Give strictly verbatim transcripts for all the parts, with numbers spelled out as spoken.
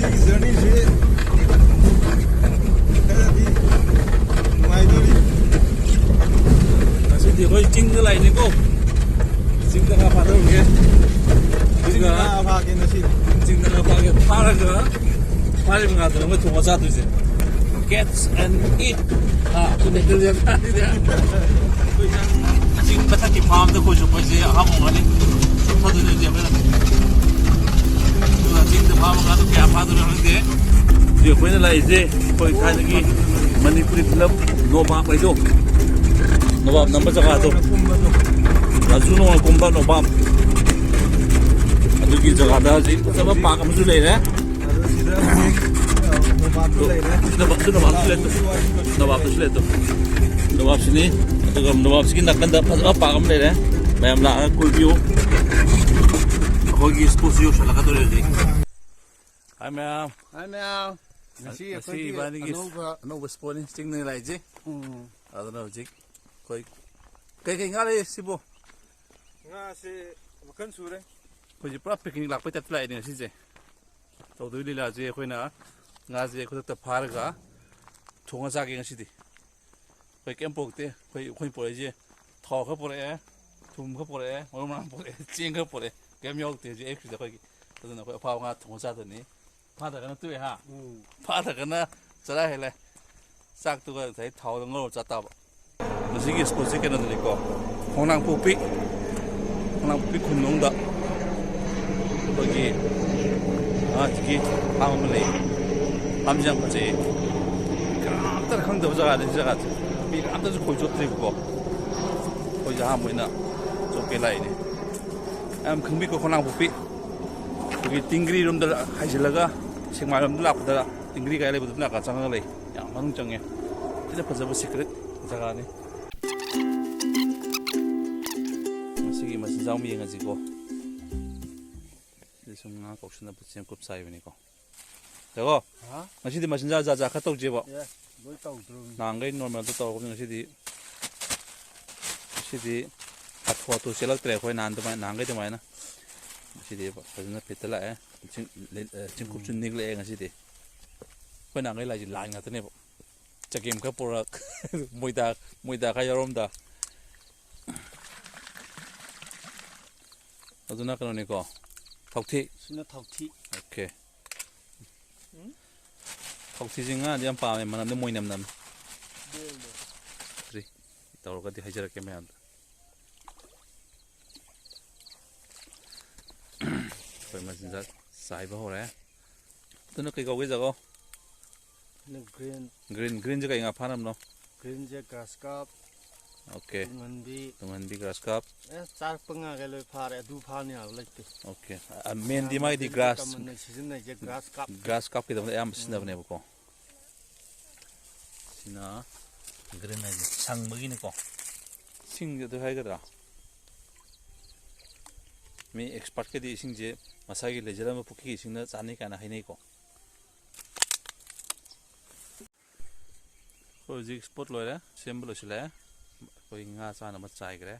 ꯑꯩꯒꯤ ꯖꯔꯅꯤꯁꯤ ꯈꯔꯗꯤ ꯅꯨꯡꯉꯥꯏꯗꯣꯔꯤ꯫ ꯉꯁꯤꯗꯤ ꯑꯩꯈꯣꯏ ꯆꯤꯡꯗ ꯂꯥꯛꯏꯅꯤꯀꯣ꯫ ꯆꯤꯡꯗ ꯉꯥ ꯐꯥꯊꯔꯨꯒꯦ꯫ ꯑꯗꯨꯒ ꯆꯤꯡꯗ ꯉꯥ ꯐꯥꯒꯦ ꯉꯁꯤ꯫ ꯆꯤꯡꯗ ꯉꯥ ꯐꯥꯒꯦ꯫ ꯐꯥꯔꯒ ꯐꯥꯔꯤꯕ ꯉꯥꯗꯨꯅ ꯑꯩꯈꯣꯏ ꯊꯣꯡꯉ ꯆꯥꯗꯣꯏꯁꯦ꯫ Catch and eat. ꯑꯥ, ꯑꯗꯨꯅꯦ, ꯑꯗꯨꯅꯦ꯫ ꯑꯩꯈꯣꯏ ꯆꯤꯡ ꯃꯊꯛꯀꯤ ꯐꯥꯝꯗ ꯑꯩꯈꯣꯏꯁꯨ ꯑꯩꯈꯣꯏꯁꯦ ꯑꯍꯥꯟꯕ ꯑꯣꯏꯒꯅꯤ꯫ ꯐꯥꯗꯣꯏꯅꯦ ꯍꯧꯖꯤꯛ ꯑꯩꯈꯣꯏꯅ꯫ ꯑꯗꯨꯒ ꯆꯤꯡꯗ ꯐꯥꯕ ꯉꯥꯗꯣ ꯀꯌꯥ ꯐꯥꯗꯣꯏꯅꯣ ꯈꯪꯗꯦ꯫ ꯍꯧꯖꯤꯛ ꯑꯩꯈꯣꯏꯅ ꯂꯥꯛꯏꯁꯦ ꯑꯩꯈꯣꯏ ꯊꯥꯏꯅꯒꯤ ꯃꯅꯤꯄꯨꯔꯤ ꯐꯤꯂꯝ ꯅꯣꯕꯥꯞ ꯍꯥꯏꯗꯣ, ꯅꯣꯕꯥꯞ ꯅꯝꯕ ꯖꯒꯥꯗꯣ, ꯔꯥꯖꯨ ꯅꯣꯡꯉꯥꯜ ꯀꯨꯝꯕ ꯅꯣꯕꯥꯞ, ꯑꯗꯨꯒꯤ ꯖꯒꯥꯗ ꯍꯧꯖꯤꯛ ꯐꯖꯕ ꯄꯥꯔꯛ ꯑꯃꯁꯨ ꯂꯩꯔꯦ꯫ ꯑꯗꯨ ꯁꯤꯗ ꯍꯧꯖꯤꯛ, ꯑ, ꯅꯣꯕꯥꯞꯁꯨ ꯂꯩꯔꯦ꯫ ꯁꯤꯗ ꯅꯣꯕꯥꯞ-, ꯁꯤꯗ ꯅꯣꯕꯥꯞꯁꯨ ꯂꯩ꯫ ꯅꯣꯕꯥꯞꯇꯨꯁꯨ ꯂꯩ ꯑꯗꯨꯝ꯫ ꯅꯣꯕꯥꯞꯁꯤꯅꯤ꯫ ꯑꯗꯨꯒ ꯅꯣꯕꯥꯞꯁꯤꯒꯤ ꯅꯥꯀꯟꯗ ꯐꯖꯕ ꯄꯥꯔꯛ ꯑꯃ ꯂꯩꯔꯦ꯫ ꯃꯌꯥꯝ ꯂꯥꯛꯑꯒ ꯀꯣꯏꯕꯤꯌꯨ꯫ ꯑꯩꯈꯣꯏꯒꯤ ꯁ꯭ꯄꯣꯔꯠꯁꯨ ꯌꯧꯁꯜꯂꯛꯀꯗꯧꯔꯦ ꯍꯧꯖꯤꯛ꯫ ꯍꯥꯏ ꯃꯌꯥꯝ꯫ ꯍꯥꯏ ꯃꯌꯥꯝ꯫ ꯉꯁꯤ ꯉꯁꯤ ꯑꯩꯈꯣꯏꯒꯤ ꯏꯕꯥꯅꯤꯒꯤ ꯑꯅꯧꯕ, ꯑꯅꯧꯕ ꯁ꯭ꯄꯣꯔꯠꯅꯤ ꯆꯤꯡꯗꯒꯤ ꯂꯥꯛꯏꯁꯦ꯫ ꯎꯝ꯫ ꯑꯗꯨꯅ ꯍꯧꯖꯤꯛ ꯑꯩꯈꯣꯏ ꯀꯩꯀꯩ ꯉꯥ ꯂꯩ ꯁꯤꯕꯨ? ꯉꯥꯁꯦ ꯃꯈꯜ ꯁꯨꯔꯦ꯫ ꯑꯩꯈꯣꯏꯁꯦ ꯄꯨꯔꯥ ꯄꯤꯛꯅꯤꯛ ꯂꯥꯛꯄꯩ ꯇꯥꯏꯞꯇ ꯂꯥꯛꯏꯅꯦ ꯉꯁꯤꯁꯦ꯫ ꯇꯧꯗꯣꯏ ꯂꯤꯂꯥꯁꯦ ꯑꯩꯈꯣꯏꯅ ꯉꯥꯁꯦ ꯈꯨꯗꯛꯇ ꯐꯥꯔꯒ ꯊꯣꯡꯉ ꯆꯥꯒꯦ ꯉꯁꯤꯗꯤ꯫ ꯑꯩꯈꯣꯏ ꯀꯩꯝ ꯄꯨꯔꯛꯇꯦ꯫ ꯑꯩꯈꯣꯏ, ꯑꯩꯈꯣꯏ ꯄꯨꯔꯛꯏꯁꯦ ꯊꯥꯎ ꯈꯔ ꯄꯨꯔꯛꯑꯦ, ꯊꯨꯝ ꯈꯔ ꯄꯨꯔꯛꯑꯦ, ꯃꯔꯨ ꯃꯔꯥꯡ ꯄꯨꯔꯛꯑꯦ, ꯆꯦꯡ ꯈꯔ ꯄꯨꯔꯛꯑꯦ꯫ ꯀꯩꯝ ꯌꯥꯎꯗꯦ ꯍꯧꯖꯤꯛ ꯑꯌꯨꯛꯁꯤꯗ ꯑꯩꯈꯣꯏꯒꯤ꯫ ꯑꯗꯨꯅ ꯑꯩꯈꯣꯏ ꯑꯐꯥꯕ ꯉꯥ ꯊꯣꯡꯉ ꯆꯥꯗꯣꯏꯅꯤ꯫ ꯐꯥꯗ꯭ꯔꯒꯅ ꯇꯣꯛꯑꯦ ꯍꯥ? ꯎꯝ꯫ ꯐꯥꯗ꯭ꯔꯒꯅ ꯆꯔꯥ ꯍꯦꯜꯂꯦ꯫ ꯆꯥꯛꯇꯨꯒ ꯉꯁꯥꯏ ꯊꯥꯎꯗ ꯉꯧꯔ ꯆꯥ ꯇꯥꯕ꯫ ꯃꯁꯤꯒꯤ ꯁ꯭ꯄꯣꯠꯁꯦ ꯀꯩꯅꯣꯗꯅꯤꯀꯣ, ꯈꯣꯡꯅꯥꯡꯄꯣꯛꯄꯤ, ꯈꯣꯡꯅꯥꯡꯄꯣꯛꯄꯤ ꯈꯨꯟ ꯃꯅꯨꯡꯗ ꯑꯩꯈꯣꯏꯒꯤ, ꯑꯥ, ꯍꯧꯖꯤꯛꯀꯤ ꯐꯥꯝ ꯑꯃ ꯂꯩ꯫ ꯐꯥꯝꯁꯦ ꯌꯥꯝ ꯐꯖꯩꯌꯦ꯫ ꯀꯅꯥꯝꯇꯅ ꯈꯪꯗꯕ ꯖꯒꯥꯅꯤ ꯁꯤ ꯖꯒꯥꯁꯦ꯫ ꯃꯤ ꯀꯅꯥꯝꯇꯁꯨ ꯈꯣꯏ ꯆꯣꯞꯇ꯭ꯔꯤꯕꯀꯣ꯫ ꯑꯩꯈꯣꯏꯁꯦ ꯑꯍꯥꯟꯕ ꯑꯣꯏꯅ ꯆꯣꯞꯀꯦ ꯂꯥꯛꯏꯅꯦ꯫ ꯌꯥꯝ ꯈꯪꯕꯤꯀꯣ, ꯈꯣꯡꯅꯥꯡꯄꯣꯛꯄꯤ꯫ ꯑꯩꯈꯣꯏꯒꯤ ꯇꯤꯡꯒ꯭ꯔꯤ ꯔꯣꯝꯗ ꯍꯥꯏꯖꯤꯜꯂꯒ ꯁꯦꯛꯃꯥꯏꯔꯣꯝꯗ ꯂꯥꯛꯄꯗ ꯇꯤꯡꯒ꯭ꯔꯤ ꯀꯥꯏ ꯂꯩꯕꯗꯨ ꯅꯥꯀꯟ ꯆꯪꯉꯒ ꯂꯩ꯫ ꯌꯥꯝ ꯃꯅꯨꯡ ꯆꯪꯉꯦ꯫ ꯊꯤꯅ ꯐꯖꯕ secret ꯖꯒꯥꯅꯤ꯫ ꯃꯁꯤꯒꯤ ꯃꯆꯤꯟꯖꯥꯛ ꯑꯃ ꯌꯦꯡꯉꯁꯤꯀꯣ꯫ ꯁꯤꯗ ꯁꯨꯝ ꯉꯥ ꯀꯧꯁꯟꯅꯕ ꯆꯦꯡꯀꯨꯞ ꯆꯥꯏꯕꯅꯤꯀꯣ꯫ ꯌꯥꯀꯣ? ꯍꯥ? ꯉꯁꯤꯗꯤ ꯃꯆꯤꯟꯖꯥꯛ ꯖꯥꯠ ꯖꯥꯠ ꯈꯔ ꯇꯧꯁꯦꯕ꯫ ꯑꯦ, ꯂꯣꯏ ꯇꯧꯗ꯭ꯔꯣꯕꯅꯤ꯫ ꯅꯍꯥꯟꯈꯩ ꯅꯣꯔꯃꯦꯜꯗ ꯇꯧꯔꯛꯄꯅꯤ, ꯉꯁꯤꯗꯤ, ꯉꯁꯤꯗꯤ ꯍꯥꯊꯨ ꯍꯥꯊꯨ ꯆꯦꯜꯂꯛꯇ꯭ꯔꯦ ꯑꯩꯈꯣꯏ ꯅꯍꯥꯟ ꯑꯗꯨꯃꯥꯏꯅ, ꯅꯍꯥꯟꯈꯩ ꯑꯗꯨꯃꯥꯏꯅ꯫ ꯉꯁꯤꯗꯤ ꯐꯖꯅ ꯐꯤꯠꯇ ꯂꯥꯛꯑꯦ꯫ ꯆꯤꯡ-, ꯂꯤ-, ꯑ, ꯆꯤꯡꯀꯨꯞꯁꯨ ꯎꯝ꯫ ꯅꯤꯛꯂꯛꯑꯦ ꯉꯁꯤꯗꯤ꯫ ꯑꯩꯈꯣꯏ ꯅꯍꯥꯟꯈꯩ ꯂꯥꯛꯏꯁꯦ ꯂꯥꯏ ꯉꯥꯛꯇꯅꯦꯕ꯫ ꯆꯒꯦꯝ ꯈꯔ ꯄꯨꯔꯛ, ꯃꯣꯏꯗꯥ, ꯃꯣꯏꯗꯥ ꯈꯔ ꯌꯥꯎꯔꯝꯗ꯫ ꯑꯗꯨꯅ ꯀꯩꯅꯣꯅꯤꯀꯣ, ꯊꯥꯎꯊꯤ꯫ ꯁꯤꯅ ꯊꯥꯎꯊꯤ꯫ ꯑꯣꯀꯦ꯫ ꯎꯝ? ꯊꯥꯎꯊꯤꯁꯦ ꯉꯥꯗꯤ ꯌꯥꯝ ꯄꯥꯝꯃꯦ, ꯃꯅꯝꯗꯤ ꯃꯣꯏꯅꯝ ꯅꯝꯃꯦ꯫ ꯕꯣꯜꯗꯣ꯫ ꯁꯤ ꯇꯧꯔꯒꯗꯤ ꯍꯥꯏꯖꯔꯛꯀꯦ ꯃꯌꯥꯝꯗ꯫ ꯑꯩꯈꯣꯏ ꯃꯆꯤꯟꯖꯥꯛ ꯆꯥꯏꯕ ꯍꯧꯔꯦ꯫ ꯑꯗꯨꯅ ꯀꯩ ꯀꯧꯒꯦ, ꯖꯒꯣ? ꯑꯗꯨꯅ green꯫ Green, greenꯁꯦ ꯀꯩ ꯉꯥ ꯐꯥꯅꯕꯅꯣ? Greenꯁꯦ grass carp꯫ ꯑꯣꯀꯦ꯫ ꯇꯨꯡꯍꯟꯕꯤ꯫ ꯇꯨꯡꯍꯟꯕꯤ, grass carp꯫ ꯑꯦ, ꯆꯥꯔꯛꯄ ꯉꯥꯈꯩ ꯂꯣꯏ ꯐꯥꯔꯦ, ꯑꯗꯨ ꯐꯥꯅꯤ ꯍꯥꯏꯕ ꯂꯩꯇꯦ꯫ ꯑꯣꯀꯦ꯫ ꯑ, mainꯗꯤ ꯃꯥꯒꯤꯗꯤ ꯃꯌꯥꯝꯅ grass, commonꯅ ꯁꯤꯖꯤꯟꯅꯩꯁꯦ grass carp꯫ Grass carpꯀꯤꯗꯃꯛꯇ ꯑꯌꯥꯝꯕ ꯎꯝ꯫ ꯁꯤꯖꯤꯟꯅꯕꯅꯦꯕꯀꯣ꯫ ꯁꯤꯅ green ꯍꯥꯏꯁꯦ ꯁꯪꯕꯒꯤꯅꯤꯀꯣ꯫ ꯁꯤꯡꯁꯦ ꯑꯗꯨ ꯍꯥꯏꯒꯗ꯭ꯔꯥ? ꯃꯤ expertꯀꯤꯗꯤ ꯏꯁꯤꯡꯁꯦ ꯃꯁꯥꯒꯤ ꯂꯩꯖꯔꯝꯕ ꯄꯨꯈ꯭ꯔꯤꯒꯤ ꯏꯁꯤꯡꯅ ꯆꯥꯅꯩ ꯀꯥꯏꯅ ꯍꯥꯏꯅꯩꯀꯣ꯫ ꯑꯩꯈꯣꯏ ꯍꯧꯖꯤꯛ spot ꯂꯣꯏꯔꯦ, ꯁꯦꯝꯕ ꯂꯣꯏꯁꯤꯜꯂꯛꯑꯦ꯫ ꯑꯩꯈꯣꯏ ꯉꯥ ꯆꯥꯅꯕ ꯆꯥꯏꯈ꯭ꯔꯦ꯫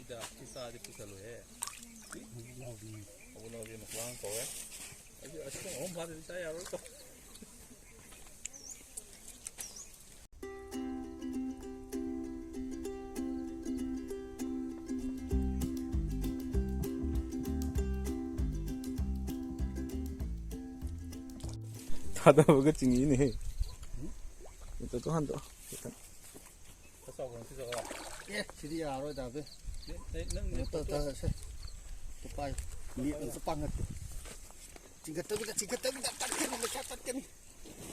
ꯏꯗ, ꯏꯆꯥꯗꯤ ꯄꯨꯁꯜꯂꯨꯍꯦ꯫ ꯑꯕꯨꯡꯅꯥꯎꯗꯤ ꯃꯈꯨꯔꯥꯡ ꯀꯧꯋꯦ꯫ ꯑꯩꯗꯤ ꯑꯁꯤ ꯄꯨꯡ ꯑꯍꯨꯝ ꯐꯥꯗꯗꯤ ꯆꯥ ꯌꯥꯔꯣꯏꯀꯣ꯫ ꯊꯥꯗꯕꯒ ꯆꯤꯡꯉꯤꯅꯦꯍꯦ꯫ ꯑꯝꯇ ꯇꯣ ꯍꯟꯗꯣꯛꯑꯣ꯫ ꯈꯤꯇꯪ꯫ ꯈꯔ ꯆꯥꯎꯕ ꯅꯠꯇꯦ ꯖꯒꯥ꯫ ꯑꯦ, ꯁꯤꯗꯤ ꯌꯥꯔꯔꯣꯏ ꯗꯥ ꯕꯦ꯫ ꯅꯪ, ꯅꯪ, ꯅꯪ ꯀꯩꯅꯣ ꯇꯧ, ꯇꯧ, ꯁꯦ꯫ ꯇꯨ ꯄꯥꯏ꯫ ꯅꯦꯠ ꯑꯝꯇ ꯄꯥꯡꯉꯛꯀꯦ꯫ ꯆꯤꯡꯈꯠꯇꯕꯤꯗ, ꯆꯤꯡꯈꯠꯇꯕꯤꯗ ꯇꯠꯀꯅꯤ, ꯄꯩꯁꯥ ꯇꯠꯀꯅꯤ꯫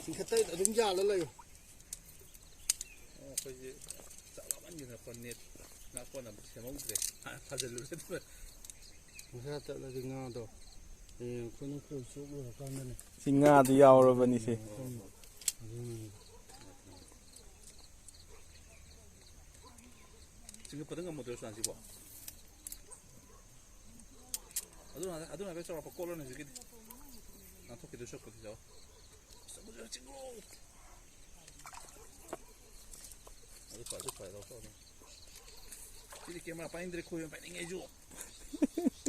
ꯆꯤꯡꯈꯠꯇꯕꯤꯗ ꯑꯗꯨꯝ ꯌꯥꯜꯂ ꯂꯩꯌꯨ꯫ ꯑꯣ, ꯑꯩꯈꯣꯏꯁꯦ ꯆꯥꯛ ꯂꯥꯝꯃꯟꯒꯤꯗꯅꯀꯣ ꯅꯦꯠ ꯉꯥ ꯀꯣꯟꯅꯕ ꯁꯦꯝꯍꯧꯗ꯭ꯔꯦ꯫ ꯍꯥꯟꯅ ꯊꯥꯖꯤꯜꯂꯨꯔꯦ ꯑꯗꯨꯒ꯫ ꯃꯁꯥ ꯇꯠꯂꯗꯤ ꯉꯥꯗꯣ꯫ ꯍꯌꯦꯡ ꯑꯩꯈꯣꯏꯅ ꯈꯣꯏ ꯆꯣꯞ ꯂꯣꯏꯔꯀꯥꯟꯗꯅꯦ꯫ ꯁꯤ ꯉꯥꯗꯤ ꯌꯥꯎꯔꯕꯅꯤꯁꯦ꯫ ꯑꯗꯨꯅꯅꯦ꯫ ꯆꯤꯡꯈꯠꯄꯗ ꯉꯝꯃꯗ꯭ꯔꯣ ꯁꯨꯃꯥꯏꯅꯁꯤꯕꯣ? ꯑꯗꯨꯅ, ꯑꯗꯨꯅ ꯍꯥꯏꯐꯦꯠ ꯆꯥꯎꯔꯥꯛꯄ ꯀꯣꯠꯂꯣꯅꯦ ꯍꯧꯖꯤꯛꯀꯤꯗꯤ꯫ ꯉꯥꯊꯣꯛꯈꯤꯗꯣꯏ ꯁꯔꯨꯛꯄꯨꯗꯤ ꯆꯥꯎ꯫ ꯑꯁ, ꯑꯗꯨꯁꯨ ꯆꯤꯡꯉꯣ꯫ ꯑꯗꯨ ꯐꯔꯦ, ꯑꯗꯨ ꯐꯔꯦ, ꯂꯧꯊꯣꯛꯑꯣ ꯑꯗꯨꯝ꯫ ꯁꯤꯗꯤ ꯀꯦꯃꯦꯔꯥ ꯄꯥꯏꯅꯤꯡꯗ꯭ꯔꯦ, ꯈꯣꯏ ꯑꯣꯏꯅ ꯄꯥꯏꯅꯤꯡꯉꯦ ꯑꯩꯁꯨ꯫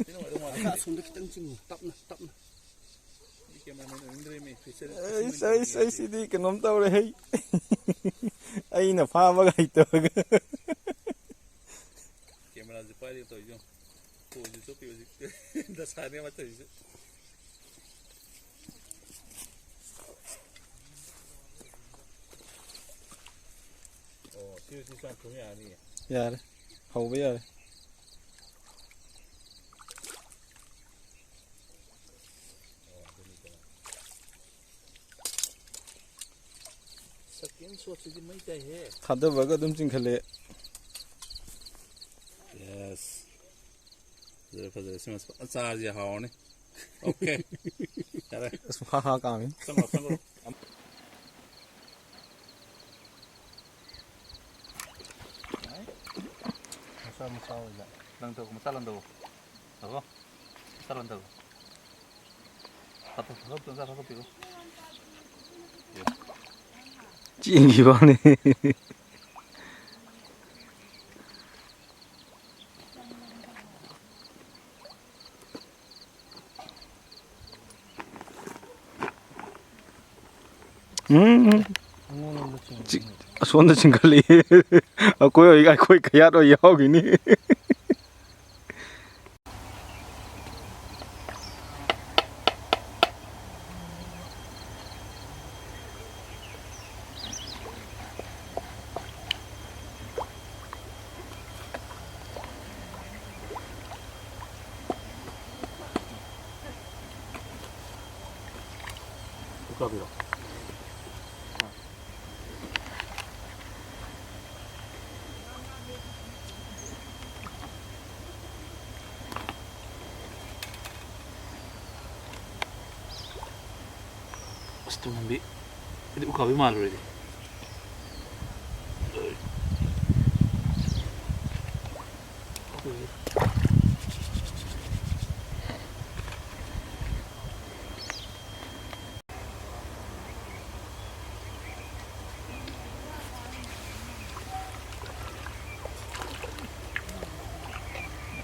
ꯁꯤꯅ ꯅꯨꯡꯉꯥꯏꯗꯧ ꯃꯥꯜꯂꯦ꯫ ꯑꯁꯣꯝꯗ ꯈꯤꯇꯪ ꯆꯤꯡꯉꯨ, ꯇꯞꯅ, ꯇꯞꯅ꯫ ꯁꯤꯗꯤ ꯀꯦꯃꯦꯔꯥꯃꯦꯟ ꯑꯣꯏꯅꯤꯡꯗ꯭ꯔꯦꯃꯤ, ꯐꯤꯁꯔ, ꯑꯩꯁ, ꯐꯤꯁꯔꯃꯦꯟ ꯑꯩꯁ, ꯑꯩ ꯑꯣꯏꯅꯤꯡꯉꯦ꯫ ꯁꯤꯗꯤ ꯀꯩꯅꯣꯝ ꯇꯧꯔꯦ ꯍꯩ꯫ ꯑꯩꯅ ꯐꯥꯕꯒ ꯍꯩꯇꯕꯒ꯫ ꯀꯦꯃꯦꯔꯥꯁꯦ ꯄꯥꯏꯔꯦ ꯇꯧꯔꯤꯁꯦ ꯌꯦꯡꯉꯣ꯫ ꯐꯣꯟꯁꯦ ꯆꯣꯞꯄꯤ ꯍꯧꯖꯤꯛ꯫ ꯗꯁꯥꯅꯦ ꯑꯃ ꯇꯧꯔꯤꯁꯦ꯫ ꯑꯣ, ꯁꯤ, ꯁꯤ ꯆꯥꯛ ꯊꯣꯡ ꯌꯥꯔꯅꯤꯌꯦ꯫ ꯌꯥꯔꯦ꯫ ꯍꯧꯕ ꯌꯥꯔꯦ꯫ ꯑꯣ, ꯑꯗꯨꯅꯤ ꯀꯩꯅꯣ꯫ Second shotꯁꯤꯗꯤ ꯃꯩ ꯇꯥꯏꯍꯦ꯫ ꯊꯥꯗꯕꯒ ꯑꯗꯨꯝ ꯆꯤꯡꯈꯠꯂꯛꯑꯦ꯫ Yes꯫ ꯐꯖꯔꯦ, ꯐꯖꯔꯦ꯫ ꯁꯤꯃ ꯐꯖꯅ ꯆꯥꯔꯁꯦ, ꯍꯥꯎꯔꯅꯤ꯫ Okay꯫ ꯌꯥꯔꯦ꯫ ꯑꯁ, ꯍꯥ ꯍꯥ ꯀꯥꯝꯃꯤ꯫ ꯆꯪꯉꯣ, ꯆꯪꯉꯣ꯫ ꯃꯆꯥ ꯃꯆꯥ ꯑꯣꯏꯅ꯫ ꯂꯪꯊꯧ, ꯃꯆꯥ ꯂꯪꯊꯧ꯫ ꯂꯥꯛꯑꯣ꯫ ꯃꯆꯥ ꯂꯪꯊꯧ꯫ ꯊꯥꯗꯣꯛ, ꯊꯥꯗꯣꯛ, ꯃꯆꯥ ꯊꯥꯗꯣꯛꯄꯤꯔꯣ꯫ ꯆꯦꯟꯈꯤꯕ ꯋꯥꯅꯤ꯫ ꯎꯝ, ꯎꯝ꯫ ꯑꯩꯉꯣꯟꯗ ꯆꯤꯡ-, ꯆꯤꯡ-, ꯑꯁꯣꯝꯗ ꯆꯤꯡꯈꯠꯂꯛꯏ꯫ ꯑꯩꯈꯣꯏ ꯑꯣꯏ-, ꯑꯩꯈꯣꯏ ꯀꯌꯥꯠ ꯑꯣꯏ ꯌꯥꯎꯈꯤꯅꯤ꯫ ꯎꯀꯥꯕꯤꯔꯣ? ꯇꯨꯡꯍꯟꯕꯤ꯫ ꯑꯩꯗꯤ ꯎꯀꯥꯕꯤ ꯃꯥꯜꯂꯨꯔꯦꯗꯤ꯫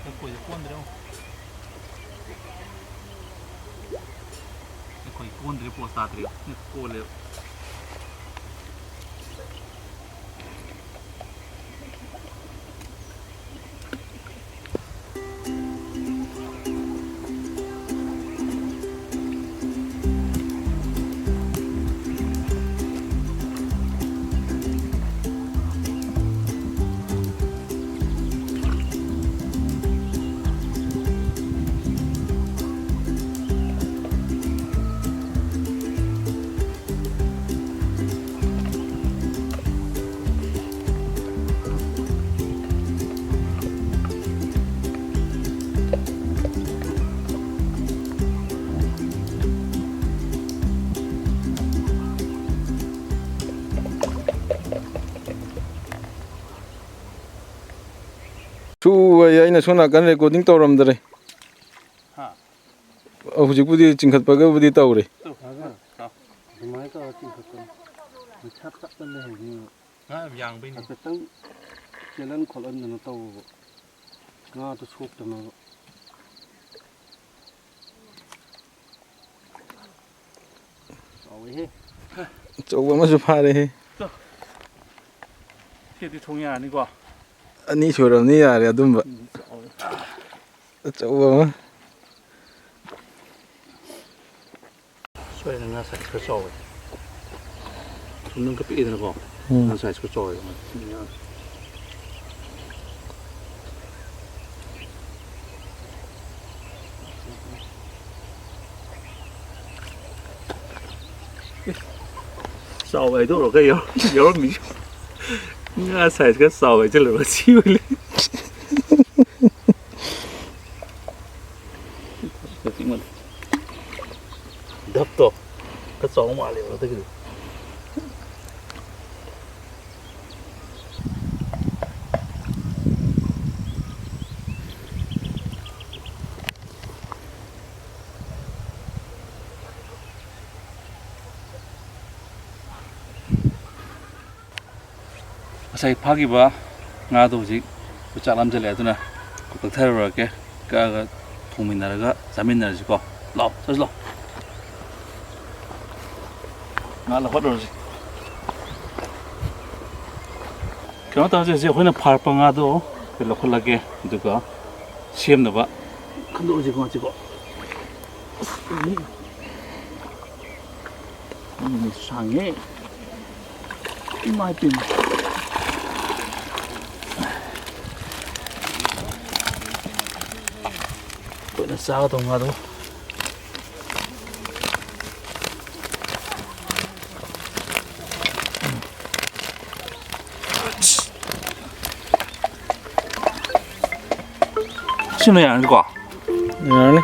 ꯑꯩꯈꯣꯏꯗ ꯀꯣꯟꯗ꯭ꯔꯦ ꯑꯃꯨꯛ꯫ ꯑꯩꯈꯣꯏ ꯀꯣꯟꯗ꯭ꯔꯦ, ꯄꯣꯁ ꯇꯥꯗ꯭ꯔꯦ꯫ ꯀꯣꯜꯂꯦꯕ꯫ ꯁꯨ ꯑꯩ, ꯑꯩꯅ ꯁꯣꯝ ꯅꯥꯀꯟ ꯔꯦꯀꯣꯔꯗꯤꯡ ꯇꯧꯔꯝꯗꯔꯦ꯫ ꯍꯥ? ꯑ, ꯍꯧꯖꯤꯛꯄꯨꯗꯤ ꯆꯤꯡꯈꯠꯄꯒꯕꯨꯗꯤ ꯇꯧꯔꯦ꯫ ꯇꯧ, ꯐꯖꯅ ꯇꯧ꯫ ꯑꯗꯨꯃꯥꯏꯅ ꯇꯧꯔ ꯆꯤꯡꯈꯠꯄꯅꯤ꯫ ꯃꯩꯁꯥ ꯇꯞꯅ ꯂꯩꯍꯟꯕꯤꯌꯨ꯫ ꯉꯥ ꯌꯥꯝ ꯌꯥꯡꯕꯩꯅꯦ꯫ ꯍꯥꯏꯐꯦꯠꯇꯪ ꯆꯦꯜꯍꯟ ꯈꯣꯠꯍꯟꯗꯅ ꯇꯧꯕ꯫ ꯉꯥꯗꯣ ꯁꯣꯛꯇꯅꯕ꯫ ꯆꯥꯎꯋꯦꯍꯦ꯫ ꯑꯆꯧꯕ ꯑꯃꯁꯨ ꯐꯥꯔꯦꯍꯦ꯫ ꯇꯣ꯫ ꯁꯤꯗꯤ ꯊꯣꯡ ꯌꯥꯔꯅꯤꯀꯣ? ꯑꯅꯤ ꯁꯨꯔꯝꯅꯤ ꯌꯥꯔꯦ ꯑꯗꯨꯝꯕ꯫ ꯎꯝ, ꯆꯥꯎꯋꯦ꯫ ꯑꯆꯧꯕ ꯑꯃ꯫ ꯁꯣꯏꯗꯅ ꯉꯥ size ꯈꯔ ꯆꯥꯎꯋꯦ꯫ ꯁꯨꯝ ꯅꯪ ꯈꯔ ꯄꯤꯛꯏꯗꯅꯀꯣ? ꯎꯝ꯫ ꯉꯥ size ꯈꯔ ꯆꯥꯎꯋꯦꯕ꯫ ꯆꯥꯎꯕ ꯍꯥꯏꯗꯣꯛꯎꯔꯒ ꯌꯥꯎ-, ꯌꯥꯎꯔꯝꯃꯤ꯫ ꯉꯥ size ꯈꯔ ꯆꯥꯎꯕ ꯍꯥꯏꯖꯤꯜꯂꯨꯔꯒ ꯁꯤ ꯑꯣꯏ ꯂꯩ꯫ ꯗꯞꯇꯣ ꯈꯔ ꯆꯥꯎ ꯃꯥꯜꯂꯦꯕ ꯍꯟꯗꯛꯀꯤꯗꯤ꯫ ꯉꯁꯥꯏ ꯐꯥꯈꯤꯕ ꯉꯥꯗꯣ ꯍꯧꯖꯤꯛ ꯆꯥꯛ ꯂꯥꯝꯁꯤꯜꯂꯛꯑꯦ, ꯑꯗꯨꯅ ꯀꯛꯊꯔꯨꯔꯒꯦ꯫ ꯀꯛꯑꯒ ꯊꯣꯡꯃꯤꯟꯅꯔꯒ ꯆꯥꯃꯤꯟꯅꯔꯁꯤꯀꯣ꯫ ꯂꯥꯛꯑꯣ, ꯆꯠꯁꯤ ꯂꯥꯛꯑꯣ꯫ ꯉꯥ ꯂꯧꯈꯠꯂꯨꯔꯁꯤ꯫ ꯀꯩꯅꯣ ꯇꯧꯔꯁꯦ, ꯍꯧꯖꯤꯛ ꯑꯩꯈꯣꯏꯅ ꯐꯥꯔꯛꯄ ꯉꯥꯗꯣ ꯂꯧꯈꯠꯂꯒꯦ, ꯑꯗꯨꯒ ꯁꯦꯝꯅꯕ ꯈꯟꯗꯣꯛꯑꯁꯤꯀꯣ, ꯉꯁꯤꯀꯣ꯫ ꯑꯁ, ꯎꯝ꯫ ꯎꯝ, ꯁꯥꯡꯉꯦ꯫ ꯏꯃꯥꯏ ꯄꯦꯝꯃ꯫ ꯑꯩꯈꯣꯏꯅ ꯆꯥꯒꯗꯧꯕ ꯉꯥꯗꯣ꯫ ꯁꯤꯅ ꯌꯥꯔꯅꯤꯀꯣ? ꯌꯥꯔꯅꯤ꯫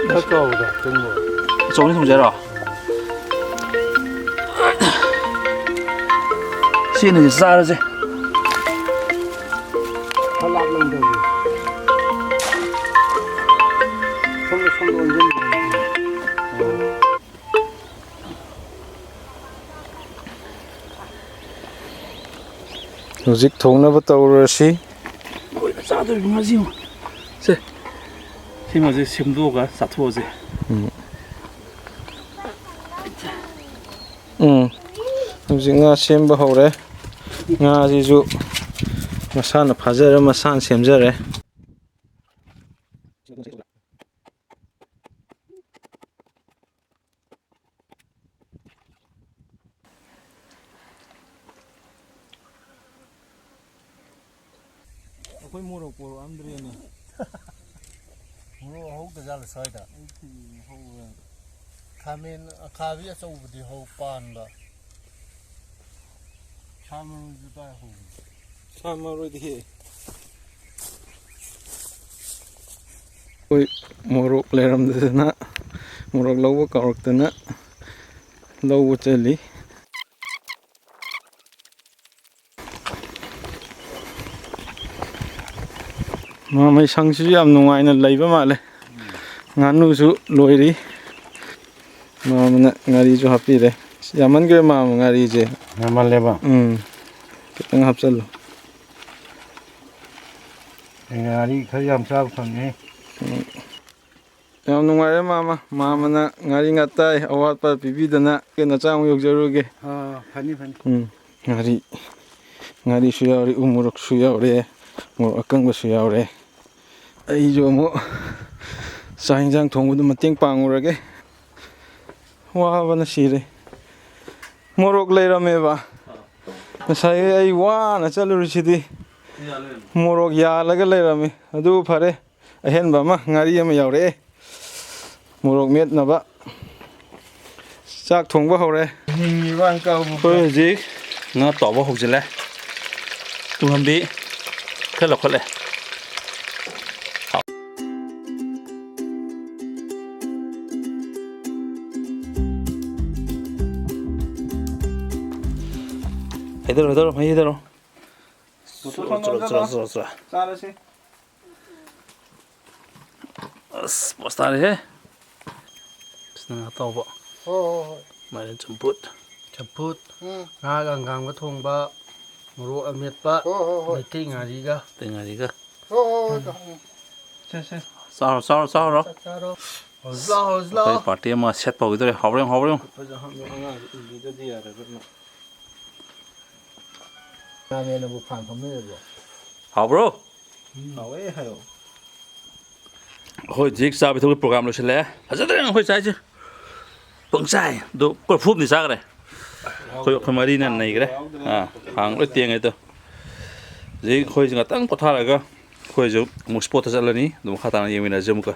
ꯈꯔ ꯆꯥꯎꯕꯗꯣ, ꯀꯩꯅꯣ꯫ ꯑꯆꯧꯕꯅꯤ ꯊꯣꯡꯖꯔꯣ? ꯁꯤꯅ ꯆꯥꯔꯁꯦ꯫ ꯈꯔ ꯂꯥꯞꯅ ꯑꯣꯏꯅ ꯇꯧꯁꯦ꯫ ꯁꯣꯝꯗ, ꯁꯣꯝꯗ ꯑꯣꯟꯁꯤꯟꯕꯤꯔꯣ꯫ ꯍꯧꯖꯤꯛ ꯊꯣꯡꯅꯕ ꯇꯧꯔꯁꯤ꯫ ꯂꯣꯏꯅ ꯆꯥꯗꯣꯔꯤꯕ ꯉꯥꯁꯤ ꯌꯦꯡꯉꯣ꯫ ꯁꯦ, ꯁꯤꯃꯁꯦ ꯁꯦꯝꯗꯣꯛꯑꯒ ꯆꯥꯊꯣꯛꯑꯁꯦ꯫ ꯎꯝ꯫ ꯎꯝ꯫ ꯍꯧꯖꯤꯛ ꯉꯥ ꯁꯦꯝꯕ ꯍꯧꯔꯦ꯫ ꯉꯥꯁꯤꯁꯨ ꯃꯁꯥꯅ ꯐꯥꯖꯔꯦ, ꯃꯁꯥꯅ ꯁꯦꯝꯖꯔꯦ꯫ ꯑꯩꯈꯣꯏ ꯃꯣꯔꯣꯛ ꯄꯣꯔꯛꯑꯝꯗ꯭ꯔꯦꯅꯦ꯫ ꯃꯣꯔꯣꯛ ꯍꯧꯗꯖꯥꯠꯂ ꯁ꯭ꯋꯥꯏꯗ? ꯑꯩ ꯊꯤꯔꯤꯅꯦ, ꯍꯧꯕ꯭ꯔꯥ? ꯈꯥꯃꯦꯟ ꯑꯈꯥꯕꯤ ꯑꯆꯧꯕꯗꯤ ꯍꯧ ꯄꯥꯟꯕ꯫ ꯁꯥ ꯃꯔꯣꯏꯁꯨ ꯀꯥꯏ ꯍꯧꯕꯅꯣ? ꯁꯥ ꯃꯔꯣꯏꯗꯤ ꯍꯦꯛꯑꯦ꯫ ꯑꯩꯈꯣꯏ ꯃꯣꯔꯣꯛ ꯂꯩꯔꯝꯗꯗꯅ ꯃꯣꯔꯣꯛ ꯂꯧꯕ ꯀꯧꯔꯛꯇꯅ ꯂꯧꯕ ꯆꯠꯂꯤ꯫ ꯃꯥꯃꯩ ꯁꯪꯁꯤꯁꯨ ꯌꯥꯝ ꯅꯨꯡꯉꯥꯏꯅ ꯂꯩꯕ ꯃꯥꯜꯂꯦ꯫ ꯉꯥꯅꯨꯁꯨ ꯂꯣꯏꯔꯤ꯫ ꯃꯥꯃꯅ ꯉꯥꯔꯤꯁꯨ ꯍꯥꯞꯄꯤꯔꯦ꯫ ꯌꯥꯝꯃꯟꯈ꯭ꯔꯦ ꯃꯥꯃ ꯉꯥꯔꯤꯁꯦ꯫ ꯌꯥꯝꯃꯜꯂꯦꯕ? ꯎꯝ꯫ ꯈꯤꯇꯪ ꯍꯥꯞꯆꯜꯂꯨ꯫ ꯑꯩ ꯉꯥꯔꯤ ꯈꯔ ꯌꯥꯝ ꯆꯥꯕ ꯐꯪꯉꯦ꯫ ꯎꯝ꯫ ꯌꯥꯝ ꯅꯨꯡꯉꯥꯏꯔꯦ ꯃꯥꯃ꯫ ꯃꯥꯃꯅ ꯉꯥꯔꯤ ꯉꯥꯇꯥꯏ ꯑꯋꯥꯠꯄ ꯄꯤꯕꯤꯗꯅ ꯅꯆꯥ ꯑꯃꯨꯛ ꯌꯧꯖꯔꯨꯒꯦ꯫ ꯑꯥ, ꯐꯅꯤ, ꯐꯅꯤ꯫ ꯎꯝ, ꯉꯥꯔꯤ, ꯉꯥꯔꯤꯁꯨ ꯌꯥꯎꯔꯤ, ꯎ ꯃꯣꯔꯣꯛꯁꯨ ꯌꯥꯎꯔꯦ, ꯃꯣꯔꯣꯛ ꯑꯀꯪꯕꯁꯨ ꯌꯥꯎꯔꯦ꯫ ꯑꯩꯁꯨ ꯑꯃꯨꯛ ꯆꯥꯛ ꯏꯟꯖꯥꯡ ꯊꯣꯡꯕꯗ ꯃꯇꯦꯡ ꯄꯥꯡꯉꯨꯔꯒꯦ꯫ ꯋꯥꯕꯅ ꯁꯤꯔꯦ꯫ ꯃꯣꯔꯣꯛ ꯂꯩꯔꯝꯃꯦꯕ꯫ ꯉꯁꯥꯏ ꯑꯩ ꯋꯥꯅ ꯆꯠꯂꯨꯔꯤꯁꯤꯗꯤ꯫ ꯃꯣꯔꯣꯛ ꯌꯥꯜꯂꯒ ꯂꯩꯔꯝꯃꯤ꯫ ꯑꯗꯨ ꯐꯔꯦ꯫ ꯑꯍꯦꯟꯕ ꯑꯃ, ꯉꯥꯔꯤ ꯑꯃ ꯌꯥꯎꯔꯛꯑꯦ꯫ ꯃꯣꯔꯣꯛ ꯃꯦꯠꯅꯕ꯫ ꯆꯥꯛ ꯊꯣꯡꯕ ꯍꯧꯔꯦ꯫ ꯍꯤꯡꯉꯤꯕ ꯑꯪꯀꯜꯕꯨ꯫ ꯑꯩꯈꯣꯏ ꯍꯧꯖꯤꯛ ꯉꯥ ꯇꯥꯎꯕ ꯍꯧꯖꯤꯜꯂꯦ꯫ ꯇꯨꯡꯍꯟꯕꯤ ꯈꯔ ꯂꯧꯈꯠꯂꯦ꯫ ꯍꯩꯗꯔꯣ, ꯍꯩꯗꯔꯣ, ꯃꯍꯤ ꯍꯩꯗꯔꯣ꯫ ꯆꯨꯔꯣ, ꯆꯨꯔꯣ, ꯆꯨꯔꯣ, ꯆꯨꯔꯣ, ꯆꯨꯔꯣ꯫ ꯆꯥꯔꯁꯤ꯫ ꯑꯁ, ꯄꯣꯁ ꯇꯥꯔꯦꯍꯦ꯫ ꯁꯤꯅ ꯉꯥ ꯇꯥꯎꯕ꯫ ꯍꯣꯏ, ꯍꯣꯏ, ꯍꯣꯏ꯫ ꯃꯥꯏꯔꯦꯟ ꯆꯝꯐꯨꯠ꯫ ꯆꯝꯐꯨꯠ, ꯎꯝ꯫ ꯉꯥꯒ ꯍꯪꯒꯥꯝꯒ ꯊꯣꯡꯕ, ꯃꯣꯔꯣꯛ ꯑꯃꯦꯠꯄ, ꯍꯣꯏ, ꯍꯣꯏ, ꯍꯣꯏ꯫ ꯃꯩꯇꯩ ꯉꯥꯔꯤꯒ꯫ ꯃꯩꯇꯩ ꯉꯥꯔꯤꯒ꯫ ꯍꯣꯏ, ꯍꯣꯏ, ꯍꯣꯏ, ꯍꯣꯏ꯫ ꯁꯦ, ꯁꯦ꯫ ꯆꯥꯔꯣ, ꯆꯥꯔꯣ, ꯆꯥꯔꯣ꯫ ꯆꯥꯛ ꯆꯥꯔꯣ꯫ ꯍꯧꯖꯤꯛ ꯂꯥꯎ, ꯍꯧꯖꯤꯛ ꯂꯥꯎ꯫ ꯑꯩꯈꯣꯏ ꯄꯥꯔꯇꯤ ꯑꯃ ꯁꯦꯠꯄ ꯍꯧꯈꯤꯗꯧꯔꯦ꯫ ꯍꯥꯎꯕ꯭ꯔꯥ ꯌꯦꯡꯉꯨ, ꯍꯥꯎꯕ꯭ꯔꯥ ꯌꯦꯡꯉꯨ꯫ ꯈꯨꯠꯄꯁꯨ ꯍꯥꯝꯃꯣ, ꯑꯉꯥꯡꯁꯨ ꯎꯕꯤꯗꯗꯤ ꯌꯥꯔꯣꯏꯕ꯫ ꯔꯥꯃꯦꯟꯅꯕꯨ ꯐꯥꯟ ꯐꯝꯅꯔꯤꯕꯣ? ꯍꯥꯎꯕ꯭ꯔꯣ? ꯎꯝ꯫ ꯍꯥꯎꯋꯦ ꯍꯥꯏꯌꯣ꯫ ꯑꯩꯈꯣꯏ ꯍꯧꯖꯤꯛ ꯆꯥꯕ ꯊꯛꯄꯒꯤ ꯄ꯭ꯔꯣꯒ꯭ꯔꯥꯝ ꯂꯣꯏꯁꯤꯜꯂꯦ꯫ ꯐꯖꯗ꯭ꯔꯦ ꯑꯩꯈꯣꯏ ꯆꯥꯏꯁꯦ꯫ ꯄꯪꯆꯥꯏ꯫ ꯑꯗꯨ ꯀꯣꯔꯐꯨ ꯑꯃꯗꯤ ꯆꯥꯈ꯭ꯔꯦ꯫ ꯑꯩꯈꯣꯏ, ꯑꯩꯈꯣꯏ ꯃꯔꯤꯅ ꯅꯩꯈ꯭ꯔꯦ꯫ ꯑꯥ, ꯈꯥꯡ ꯂꯣꯏ ꯇꯦꯡꯉꯦ ꯑꯗꯣ꯫ ꯍꯧꯖꯤꯛ ꯑꯩꯈꯣꯏꯁꯦ ꯉꯥꯛꯇꯪ ꯄꯣꯊꯥꯔꯒ ꯑꯩꯈꯣꯏꯁꯨ ꯑꯃꯨꯛ ꯁ꯭ꯄꯣꯠꯇ ꯆꯠꯂꯅꯤ꯫ ꯑꯗꯨ ꯃꯈꯥ ꯇꯥꯅ ꯌꯦꯡꯃꯤꯟꯅꯔꯁꯤ ꯑꯃꯨꯛꯀ꯫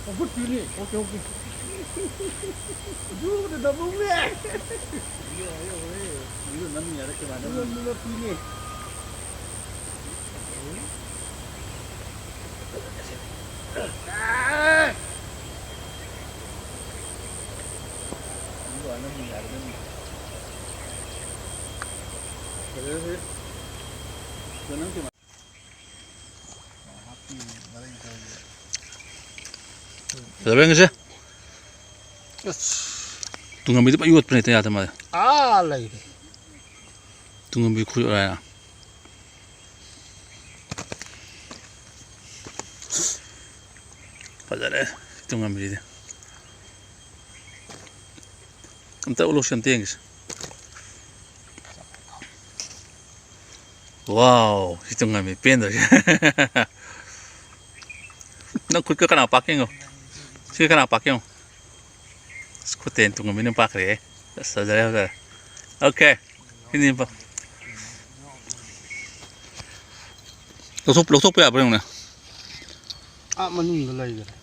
ꯆꯝꯐꯨꯠ ꯄꯤꯅꯤ꯫ Okay, okay. ꯌꯨꯗ ꯅꯝꯃꯧꯅꯦ꯫ ꯌꯨꯗ ꯅꯝ ꯌꯥꯔꯦ, ꯀꯃꯥꯏꯅ? ꯌꯨꯗ ꯅꯝ ꯄꯤꯅꯤ꯫ ꯐꯖꯕ꯭ꯔꯥ ꯌꯦꯡꯉꯁꯦ꯫ ꯑꯁ꯫ ꯇꯨꯡꯍꯟꯕꯤꯗꯤ ꯐꯖ ꯌꯣꯠꯄꯅꯦ, ꯍꯦꯛꯇ ꯌꯥꯗ ꯃꯥꯜꯂꯦ꯫ ꯑꯥ ꯂꯩꯔꯦ꯫ ꯇꯨꯡꯍꯟꯕꯤ ꯈꯨꯌꯣꯠ ꯍꯥꯏꯔ꯫ ꯐꯖꯔꯦ ꯇꯨꯡꯍꯟꯕꯤꯁꯤꯗꯤ꯫ ꯑꯝꯇ ꯎꯠꯂꯨꯁꯤ, ꯑꯝꯇ ꯌꯦꯡꯒꯦꯁꯦ꯫ ꯋꯥꯎ, ꯁꯤ ꯇꯨꯡꯍꯟꯕꯤ ꯄꯦꯟꯗ꯭ꯔꯣ ꯁꯤ? ꯅꯪ ꯈꯨꯠꯀ ꯀꯅꯥ ꯄꯥꯛꯀꯦ ꯌꯦꯡꯉꯣ꯫ ꯁꯤ ꯀꯅꯥ ꯄꯥꯛꯀꯦ ꯌꯦꯡꯉꯣ꯫ ꯑꯁ, ꯈꯨꯠꯇꯩ ꯇꯨꯡꯍꯟꯕꯤꯅ ꯄꯥꯛꯈ꯭ꯔꯦꯍꯦ꯫ ꯑꯁ, ꯐꯖꯔꯦ, ꯐꯖꯔꯦ꯫ ꯑꯣꯀꯦ꯫ ꯁꯤꯅꯤ ꯄꯥ-, ꯂꯧꯊꯣꯛ-, ꯂꯧꯊꯣꯛꯄ ꯌꯥꯕ꯭ꯔꯥ ꯌꯦꯡꯉꯨꯅꯦ꯫ ꯑꯥ ꯃꯅꯨꯡꯗ ꯂꯩꯈꯔꯦ꯫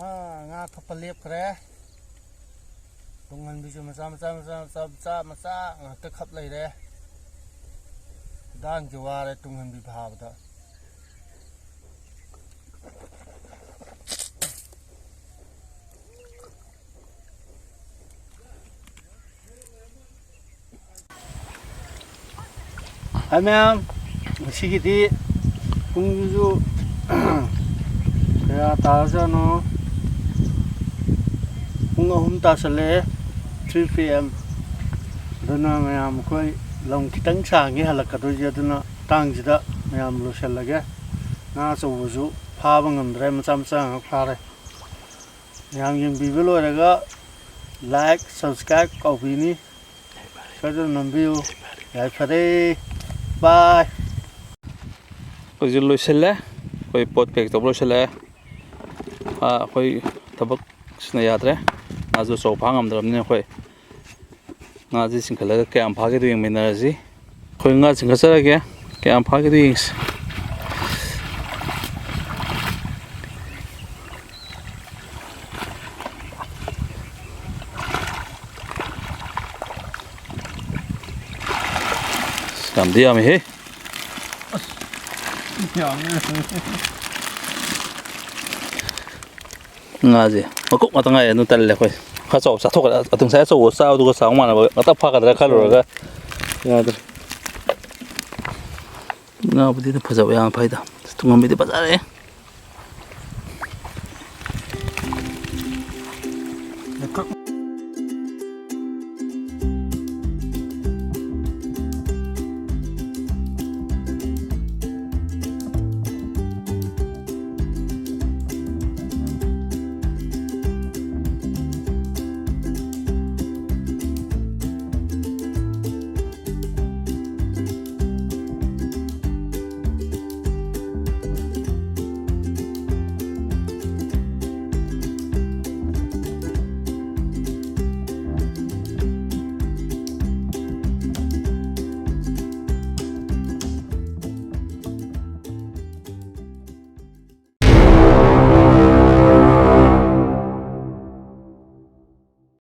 ꯑꯥ, ꯉꯥ ꯊꯣꯛꯄ ꯂꯦꯞꯈ꯭ꯔꯦ꯫ ꯇꯨꯡꯍꯟꯕꯤꯁꯨ ꯃꯆꯥ, ꯃꯆꯥ, ꯃꯆꯥ, ꯃꯆꯥ, ꯃꯆꯥ, ꯃꯆꯥ ꯉꯥꯛꯇ ꯈꯞ ꯂꯩꯔꯦ꯫ ꯈꯨꯗꯥꯡꯁꯦ ꯋꯥꯔꯦ ꯇꯨꯡꯍꯟꯕꯤ ꯐꯥꯕꯗ꯫ ꯍꯥꯏ ꯃꯌꯥꯝ, ꯉꯁꯤꯒꯤꯗꯤ ꯄꯨꯡꯁꯤꯁꯨ ꯀꯌꯥ ꯇꯥꯔꯖꯥꯠꯅꯣ? ꯄꯨꯡ ꯑꯍꯨꯝ ꯇꯥꯁꯜꯂꯛꯑꯦ, three P M꯫ ꯑꯗꯨꯅ ꯃꯌꯥꯝ ꯑꯩꯈꯣꯏ ꯂꯝ ꯈꯤꯇꯪ ꯁꯥꯡꯉꯦ ꯍꯜꯂꯛꯀꯗꯣꯏꯁꯦ, ꯑꯗꯨꯅ ꯃꯇꯥꯡꯁꯤꯗ ꯃꯌꯥꯝ ꯂꯣꯏꯁꯤꯜꯂꯒꯦ꯫ ꯉꯥ ꯑꯆꯧꯕꯁꯨ ꯐꯥꯕ ꯉꯝꯗ꯭ꯔꯦ, ꯃꯆꯥ ꯃꯆꯥ ꯉꯥꯛ ꯐꯥꯔꯦ꯫ ꯃꯌꯥꯝ ꯌꯦꯡꯕꯤꯕ ꯂꯣꯏꯔꯒ like, subscribe ꯀꯥꯎꯕꯤꯅꯤ꯫ ꯁꯣꯏꯗꯅ ꯅꯝꯕꯤꯌꯨ꯫ ꯌꯥꯏꯐꯔꯦ꯫ Bye꯫ ꯑꯩꯈꯣꯏꯁꯨ ꯂꯣꯏꯁꯤꯜꯂꯦ꯫ ꯑꯩꯈꯣꯏ ꯄꯣꯠ pack ꯇꯧꯕ ꯂꯣꯏꯁꯤꯜꯂꯦ꯫ ꯑꯥ, ꯑꯩꯈꯣꯏ ꯊꯕꯛꯁꯤꯅ ꯌꯥꯗ꯭ꯔꯦ꯫ ꯉꯥꯁꯨ ꯑꯆꯧ ꯐꯥ ꯉꯝꯗ꯭ꯔꯕꯅꯤꯅ ꯑꯩꯈꯣꯏ ꯉꯥꯁꯤ ꯆꯤꯡꯈꯠꯂꯒ ꯀꯌꯥꯝ ꯐꯥꯒꯦꯗꯣ ꯌꯦꯡꯃꯤꯟꯅꯔꯁꯤ꯫ ꯑꯩꯈꯣꯏ ꯉꯥ ꯆꯤꯡꯈꯠꯆꯔꯒꯦ꯫ ꯀꯌꯥꯝ ꯐꯥꯒꯦꯗꯣ ꯌꯦꯡꯁꯤ꯫ ꯌꯥꯝꯗꯤ ꯌꯥꯝꯃꯤꯍꯦ꯫ ꯉꯥꯁꯦ ꯃꯀꯨꯞ ꯉꯥꯛꯇ ꯉꯥꯏꯔꯦ, ꯑꯗꯨ ꯇꯜꯂꯦ ꯑꯩꯈꯣꯏ꯫ ꯈꯔ ꯆꯥꯎ ꯆꯥꯊꯣꯛꯈ꯭ꯔꯦ꯫ ꯑꯗꯨ ꯉꯁꯥꯏ ꯑꯆꯧꯕ ꯆꯥꯕꯗꯨꯒ ꯆꯥꯕ ꯃꯥꯟꯅꯕ ꯉꯥꯛꯇ ꯐꯥꯒꯗ꯭ꯔꯥ ꯈꯜꯂꯨꯔꯒ ꯌꯥꯗ꯭ꯔꯦ꯫ ꯉꯥꯕꯨꯗꯤ ꯑꯗꯨꯝ ꯐꯖꯕ ꯌꯥꯝ ꯐꯩꯗ꯫ ꯇꯨꯡꯍꯟꯕꯤꯗꯤ ꯐꯖꯔꯦ꯫